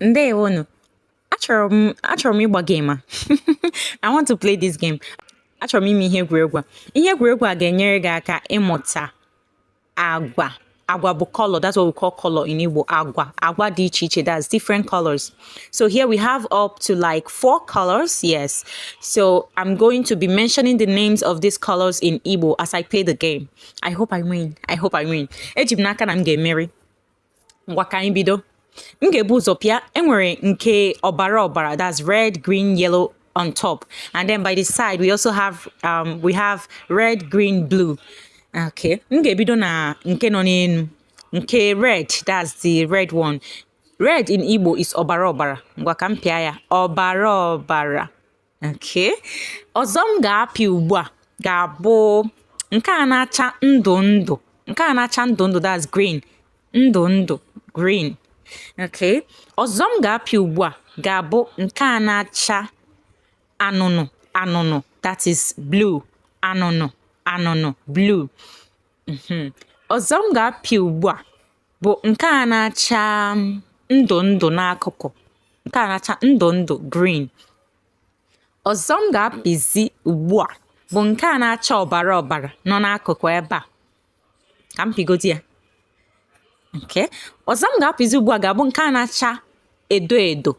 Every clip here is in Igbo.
Ndewonu. Achọrọ m ịgba game a. I want to play this game. Achọrọ m ime ihe egwuregwu a. Ihe egwuregwu a ga-enyere gị aka ịmụta agwa. Agwa bụ color. That's what we call color in Igbo. Agwa. Agwa dị iche iche. That's different colors. So here we have up to like four colors. Yes. So I'm going to be mentioning the names of these colors in Igbo as I play the game. I hope I win. I hope I win. Eji m n'aka na m ga-emeri. Ngwa, ka anyị bido. M ga-ebu ụzọ pịa. Enwere nke ọbara ọbara, that's red, green, yellow on top, and then by the side we also have we have red, green, blue. Okay, m ga-ebido na nke nọ n'elu, nke red, that's the red one. Red in Igbo is ọbara ọbara. Ngwa, ka m pịa ya, ọbara ọbara. Okay, ọzọ m ga-apị ugbu a ga-abụ nke a na-acha ndụ ndụ, nke a na-acha ndụ ndụ, that's green, ndụ ndụ, green. Okay, ọzọ m ga-apị ugbu a ga-abụ nke a na-acha anụnụ anụnụ, that is blue, anụnụ anụnụ, blue. Ọzọ m ga-apị ugbu a bụ nke a na-acha ndụ ndụ n'akụkụ, nke a na-acha ndụ ndụ, green. Ọzọ m ga-apịzi ugbu a bụ nke a na-acha ọbara ọbara nọ n'akụkụ ebe a. Ka m pịgodi ya. Okay. Ọzọ m ga-apịzi ugbu a ga-abụ nke a na-acha edo edo.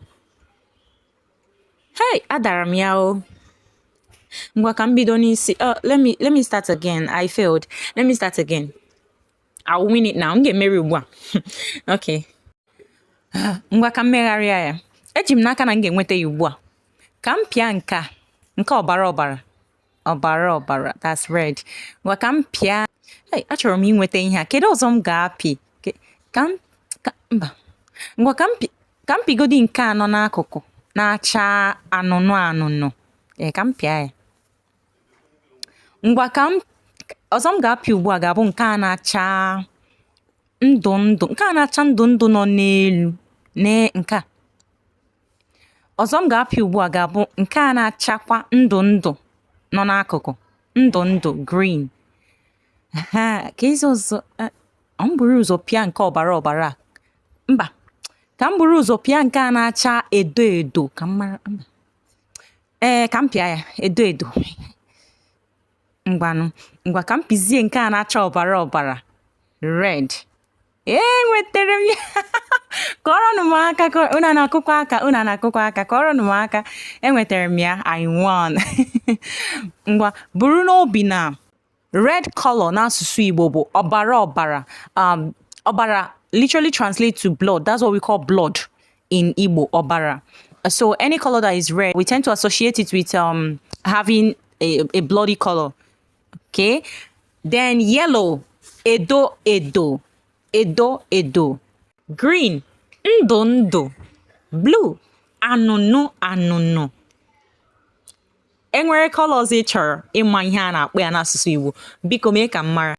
Hey, adara m ya o. Ngwa, ka m bido n'isi. Let me start again. I failed. Let me start again. I'll win it now. M ga-emeri ugbu a. Okay. Ngwa, ka m megharịa ya. Eji m n'aka na m ga-enweta ya ugbu a. Ka m pịa nke a, nke ọbara ọbara. Ọbara ọbara, that's red. Ngwa, ka m pịa. Hey, achọrọ m inweta ihe a. Kedu ọzọ m ga-apị? Ka m ka mba. Ngwa, ka m pịgodi nke a nọ n'akụkụ na-acha anụnụ anụnụ. Ee, ka m pịa ya. Ngwa, ka m ọzọ m ga-apị ugbu a ga-abụ nke a na-acha ndụ ndụ, nke a na-acha ndụ ndụ nọ n'elu, nee nke a. Ọzọ m ga-apị ugbu a ga-abụ nke a na-achakwa ndụ ndụ nọ n'akụkụ, ndụ ndụ, green. Ha, ka ezi ọzọ, m buru ụzọ pịa nke ọbara ọbara a. Mba, ka m buru ụzọ pịa nke a na-acha edo edo ka m mara. Mba. Ee, ka m pịa ya, edo edo. Ngwanụ, ngwa, ka m pịzie nke a na-acha ọbara ọbara, red. Ee, nwetara m ya! Kọrọnụ m aka, unu na-akụkwa aka, unu na-akụkwa aka, kọrọnụ m aka. Enwetara m ya, I won. Ngwa, buru n'obi na red color n'asụsụ Igbo bụ ọbara ọbara. Ọbara literally translates to blood. That's what we call blood in Igbo, ọbara. So any color that is red, we tend to associate it with having a bloody color. Okay. Then yellow, edo edo, edo edo. Green, ndụ ndụ. Blue, anụnụ anụnụ. Enwere colors ị chọrọ ịma ihe a na-akpọ ya n'asụsụ Igbo? Biko mee ka m mara.